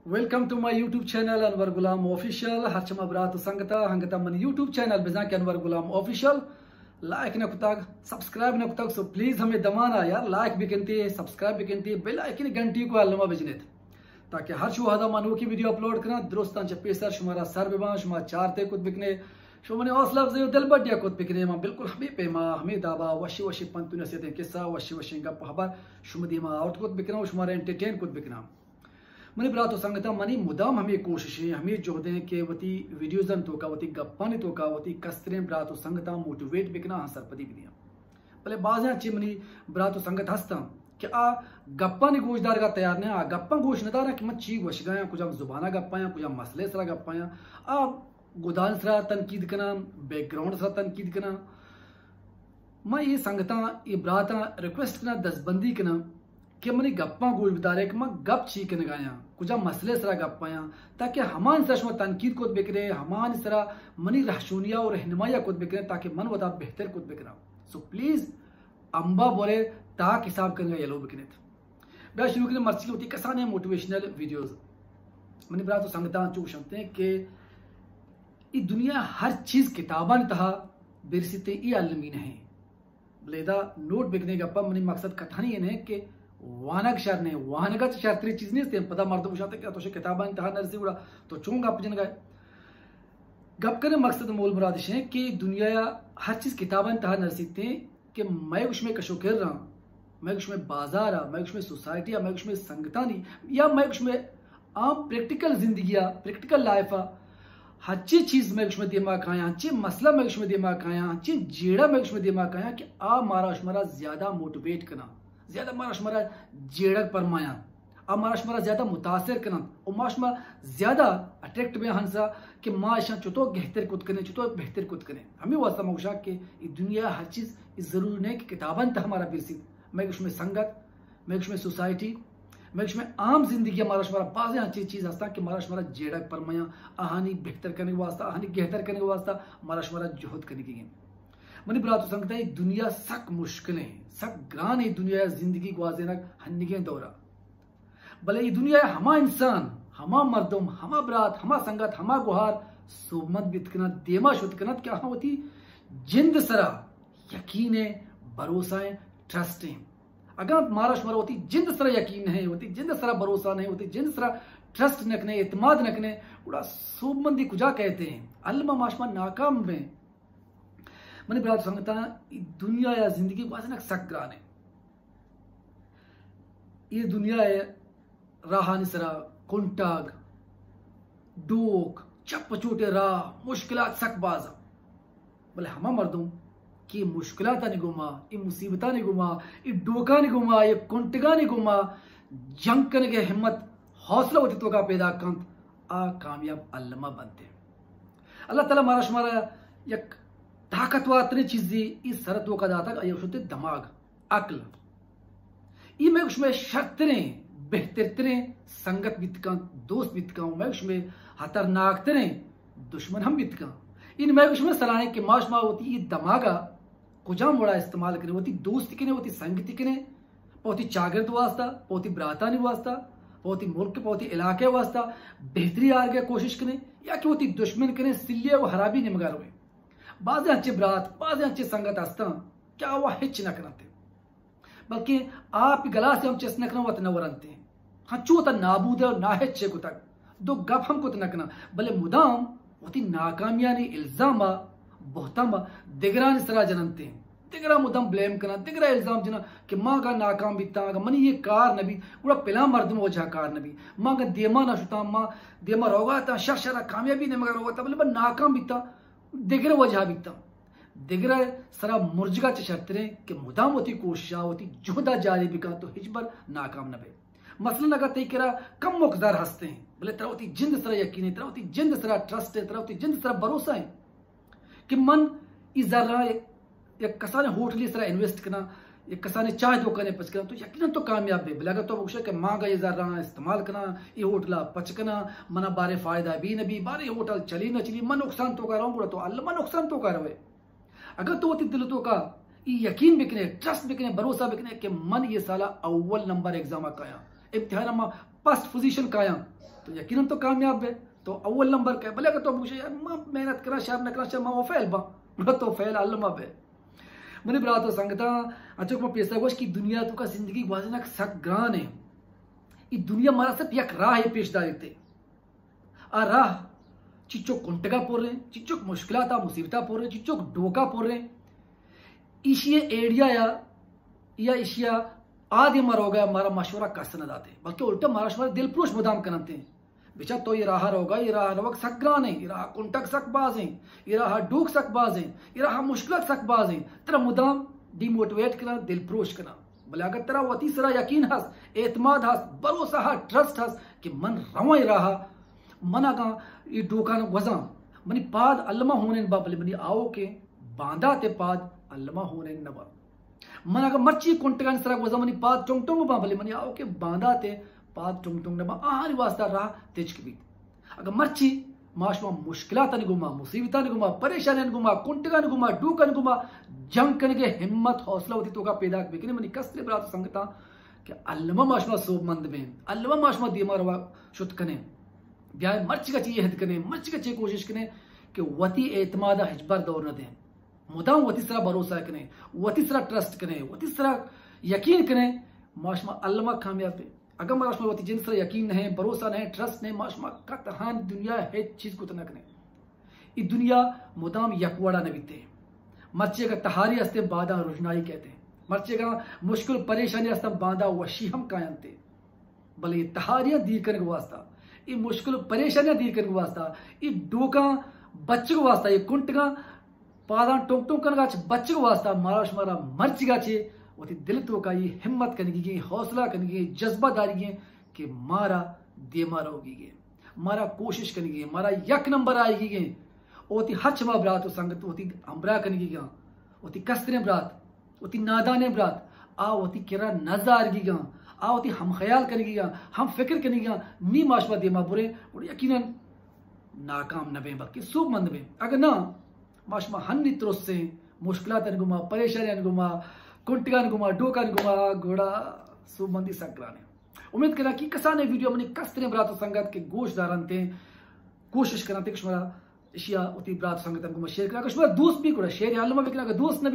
Welcome to my YouTube channel انور غلام آفیشل. ہرچ ما برات و سنگتا ہنگتا من یوٹیوب چینل بزاں کہ انور غلام آفیشل لائک نہ کتگ، سبسکرائب نہ کتگ، سو پلیز ہمے دمانا یار لائک بکنتے، سبسکرائب بکنتے، بیل آئیکن گھنٹی کو الما بجنت، تاکہ ہر شو ہدا ما نوکی ویڈیو اپلوڈ کناں درستاں چہ پیسر شمارا سر بباں، شما چارتے کت بکنے، شما نے حوصلہ افزائی و دل بڈیا کت بکنے. ما بالکل ہمے پیما، ہمے دابا وشی وشی پنت و نصیحتیں قصہ، وشی وشی گپ و خبر شما دیما آورت کت بکناں و شمارا انٹرٹین کت بکناں. منی برات و سنگتاں، منی مدام ہمے کوشش ایں، ہمے جہد ایں کہ وتی ویڈیوزانی توکا، وتی گپانی توکا، وتی کستریں برات و سنگتاں موٹیویٹ بکناں، آہاں سرپدی بدیاں. بلے بازیں چہ منی برات و سنگت ہستاں کہ آ گپانی گوش دارگا تیار نہ، آ گپاں گوش نہ داراں کہ من چی گوشگایاں، کجام زبانا گپایاں، کجام مسئلے سرا گپایاں، آ گدان سرا تنقید کناں، بیک گراؤنڈ سرا تنقید کناں. من اے سنگتاں، اے براتاں ریکویسٹ کناں، دزبندی کناں کہ منی گپاں گوش بدارے کہ من گپ چی کنگایاں، کجا مسئلے سرا گپایاں، تاکہ ہمانی سرا شما تنقید کت بکنے، ہمانی سرا منی رہشونیا و رہنمائیا کت بکنے، تاکہ من وتا بہتر کت بکناں. سو پلیز امبا بورے تاک حساب کنگا یلو بکنیت. بیا شروع کنیں مرچی وتی کسانیں موٹیویشنل ویڈیوز. منی برات و سنگتاں چوش انت کہ ای دنیا ہر چیز کتابانی تہا برسیتے، ای المی نہیں. بلے ادا نوٹ بکنے گپا، منی مقصد کتھانی یہ نہیں کہ وانگ شر نہیں، وانگا چہ شرتری چیز نیست. پدا مردم گوشاں کہ تو شے کتابانی تہا نرسی گڑا تو چون گپ جنگا. گپ کرنے مقصد مول مرادش ہیں کہ دنیا ہر چیز کتابانی تہا نرسیتے، کہ مئے گوش مئے کش و کرا، مئے گوش مئے بازارا، مئے گوش مئے سوسائٹیا، مئے گوش مئے سنگتانی یا مئے گوش مئے عام پریکٹیکل زندگیا، پریکٹیکل لائفا ہچی چیز مئے گوش مئے دیما کایاں، ہچی مسئلہ مئے گوش مئے دیما کایاں، ہچی جیڑہ مئے گوش مئے دیما کایاں کہ آ مارا شمارا زیادہ موٹیویٹ کناں، زیادہ مارا شمارا جیڑگ پرمایاں. آ مارا شمارا زیادہ متاثر کننت و ما شما زیادہ اٹریکٹ بیں ہنسا کہ ما اشاں چطور گہتر کت کنیں، چطور بہتر کت کنیں. ہمیں واسطہ ما گوشاں کہ ای دنیا ہر چیز ای ضروری نہیں کہ کتابانی تہا مارا برسیت. مئے گوش مئے سنگت، مئے گوش مئے سوسائٹی، مئے گوش مئے عام زندگی مارا شمارا بازیں انچیں چیز ہستاں کہ مارا شمارا جیڑگ پرمایاں، آہانی بہتر کنگ واسطہ، آہانی گہتر کنگ واسطہ مارا شمارا جہد کنگی ہیں. منی برات و سنگتاں، ای دنیا سک مشکل ہیں، سک گران ہیں دنیا زندگی گوازینگ ہنگیں دورا. بلے ای دنیا ہما انسان، ہما مردم، ہما برات، ہما سنگت، ہما گوہار سوبمند بیت کنت، دیما شت کنت کہ آہاں وتی جند سرا یقین ہیں، بھروسہ ہیں، ٹرسٹ ہیں. اگاں مارا شمارا وتی جند سرا یقین نہیں، وتی جند سرا بھروسہ نہیں، وتی جند سرا ٹرسٹ نہ کنے، اعتماد نہ کنے، گڑا سوبمندی کجا کہتے ہیں؟ الما ما شما ناکام بیں. منی برات سنگتاں، ای دنیا یا زندگی گوازینگ سک گران ہے. ای دنیا ہے راہانی سرا کنٹگ، ڈوک، چپ چوٹے راہ، مشکلات سک باز ہیں. بلے ہما مردم کہ مشکلاتانی گوما، ای مصیبتانی گوما، ای ڈوکانی گوما، ای کنٹگانی گوما جنگ کنگے ہمت، حوصلہ وتی توکا پیدا کنت، آ کامیاب الما بنتے. اللہ تعالی مارا شمارا یک طاقتور ترین چیزی ای سر توکا داتگ، آئی شتے دماغ، عقل. ای مئے گوش مئے شرتریں، بہترتریں سنگت بیت کنت، دوست بیت کنت، مئے گوش مئے خطرناک تریں دشمن ہم بیت کنت. این مئے گوش مئے سرائیں کہ ما شما وتی ای دماغا کجام وڑا استعمال کنیں، وتی دوستی کنیں، وتی سنگتی کنیں، پہ وتی چاگرد واسطہ، پہ وتی براتانی واسطہ، پہ وتی ملک، پہ وتی علاقے واسطہ بہتری آرگے کوشش کنیں، یا کہ وتی دشمن کنیں، سلی و خرابی نیمگا رویں. بازیں انچے برات، بازیں انچے سنگت ہستاں کہ آوا ہچ نہ کننت، بلکہ آپ گلاس ہم چست نہ کنن وت نہ ورنت. ہنچو وتا نابود و ناہچ کتگ، دو گپ ہم کت نہ کنن، بلے مدام وتی ناکامیانی الزام ء بہتام ء دگرانی سرا جننت، دگرا مدام بلیم کنن، دگرا الزام جنن کہ ما اگاں ناکام بیتاں، اگاں منی یہ کار نہ بیت، گڑا پلاں مردم وجہ کار نہ بیت. ما اگاں دیما نہ شتاں، ما دیما روگا اتاں، شر شرا کامیابی نیمگا روگا اتاں، بلے من ناکام بیتاں، دگرا وجہ بیتاں. دگرا سرا مرجگا چہ شرتریں کہ مدام وتی کوششا، وتی جہدا جاری بکن تو ہچبر ناکام نہ بے. مثلاً اگاں تئی کرا کموک زر ہستیں، بلے ترا وتی جند سرا یقین ہے، ترا وتی جند سرا ٹرسٹ ہے، ترا وتی جند سرا بھروسہ ہے کہ من ای زراں یک کسانیں ہوٹلی سرا انویسٹ کناں، یک کسانیں چاہ دکانے پچ کناں، تو یقیناً تو کامیاب بے. بلے اگر تو بگوشے کہ ما اگاں ای زراں استعمال کناں، ای ہوٹلا پچ کناں، منا بارے فائدہ بی نہ بی، بارے ہوٹل چلی نہ چلی، من نقصان توکا رہوں، گڑا تو الما نقصان توکا روے. اگر تو وتی دل توکا ای یقین بکنے، ٹرسٹ بکنے، بھروسہ بکنے کہ من یہ سالا اول نمبر ایگزام کایاں، امتحان ما فرسٹ پوزیشن کایاں، تو یقیناً تو کامیاب بے، تو اول نمبر کائے۔ بلے اگر تو بگوشے، یار، ما محنت کراں، شر نہ کراں، شر ما وہ فیل باں، گڑا تو فیل الما بے۔ منی برات و سنگتاں، انچو کہ ما پیسرا گوشت کہ دنیا توکا زندگی گوازینگ سک گران ہے۔ ای دنیا مارا صرف یک راہ پیش داریتے۔ آ راہ چچو کنٹگا پر ہیں، چچو مشکلاتا مصیبتا پر ہیں، چچو ڈوکا پر ہیں۔ ایشی ایڈیا یا، یا ایشیا آ دیما روگا مارا مشورہ کس نہ داتے، بلکہ الٹا مارا شمارا دل پروش مدام کننتے۔ بچا تو یہ راہ روگا، یہ راہ روگ سک گران ہیں، یہ راہ کنٹگ سک باز ہیں، یہ راہ ڈوک سک باز ہیں، یہ راہ مشکلات سک باز ہیں۔ ترا مدام ڈیموٹیویٹ کنا، دل پروش کنا۔ بلے اگر ترا وتی سرا یقین ہست، اعتماد ہست، بھروسہ ہست، ٹرسٹ ہست کہ من رواں اے راہ، من اگاں اے ڈوکان گوزاں، منی پاد الما ہونین با، بلے منی آؤکیں باندات پاد الما ہونین نہ با۔ من اگاں مرچی کنٹگانی سرا گوزاں، منی پاد ٹنگ ٹنگ با، بلے منی آؤکیں باندات پاد ٹنگ ٹنگ نہ با۔ آہانی واسطہ راہ تچک بیت۔ اگاں مرچی ما شما مشکلاتانی گوما، مصیبتانی گوما، پریشانیانی گوما، کنٹگانی گوما، ڈوکانی گوما جنگ کنگے ہمت، حوصلہ وتی توکا پیداک بکنیں، منی کستریں برات و سنگتاں، کہ الما ما شما سوب مند بیں، الما ما شما دیما روا شت کنیں، بیائیں مرچی کا چی عہد کنیں، مرچی کا چی کوشش کنیں کہ وتی اعتماد ہچبر دور نہ دیں، مدام وتی سرا بھروسہ کنیں، وتی سرا ٹرسٹ کنیں، وتی سرا یقین کنیں، ما شما الما کامیاب بیں۔ اگاں مارا شما وتی جند سرا یقین نہ، بھروسہ نہ، ٹرسٹ نہ، ما شما قطعاً دنیا ہچ چیز کت نہ کنیں۔ ای دنیا مدام یک وڑا نہ بیتے۔ مرچی اگر تہاری ہستے، بادا رژنائی کہتے۔ مرچی اگر مشکل پریشانی ہستن، بادا وشی ہم کاینتے۔ بلے یہ تہاریاں دیر کنگ واسطہ، یہ مشکل پریشانیاں دیر کنگ واسطہ، یہ ڈوکاں بچگ واسطہ، یہ کنٹگاں پاداں ٹونک ٹونک کنگا چہ بچگ واسطہ مارا شمارا مرچگا چہ وتی دل توکا یہ ہمت کنگی گیں، حوصلہ کنگی گیں، جذبہ داری گیں کہ مارا دیما روگی گیں، مارا کوشش کنگی گیں، مارا یک نمبر آئیگی گیں۔ وتی ہچ ما برات و سنگت وتی ہمراہ کنگی گاں، وتی کستریں برات، وتی نادانیں برات، آ وتی کرا نزارگی گاں، آ وتی ہم خیال کنگی گاں، ہم فکر کنگی گاں، نی ما شما دیما بریں، گڑا یقیناً ناکام نہ بیں، بلکہ سوب مند بیں۔ اگر نہ، ما شما ہنی ترسیں، مشکلاتانی گوما، پریشانیانی گوما، کنٹگانی گوما، ڈوکانی گوما، گڑا سوبمندی سک گرانیں۔ امید کناں کہ کسانیں ویڈیو منی کستریں برات و سنگت کہ گوش دارنتیں، کوشش کننتیں کہ شمارا اشیا وتی برات و سنگتانی گوما شیئر کناں۔ اگر شمارا دوست بی گڑا شیئر یا الما بکناں، اگر دوست نہ بی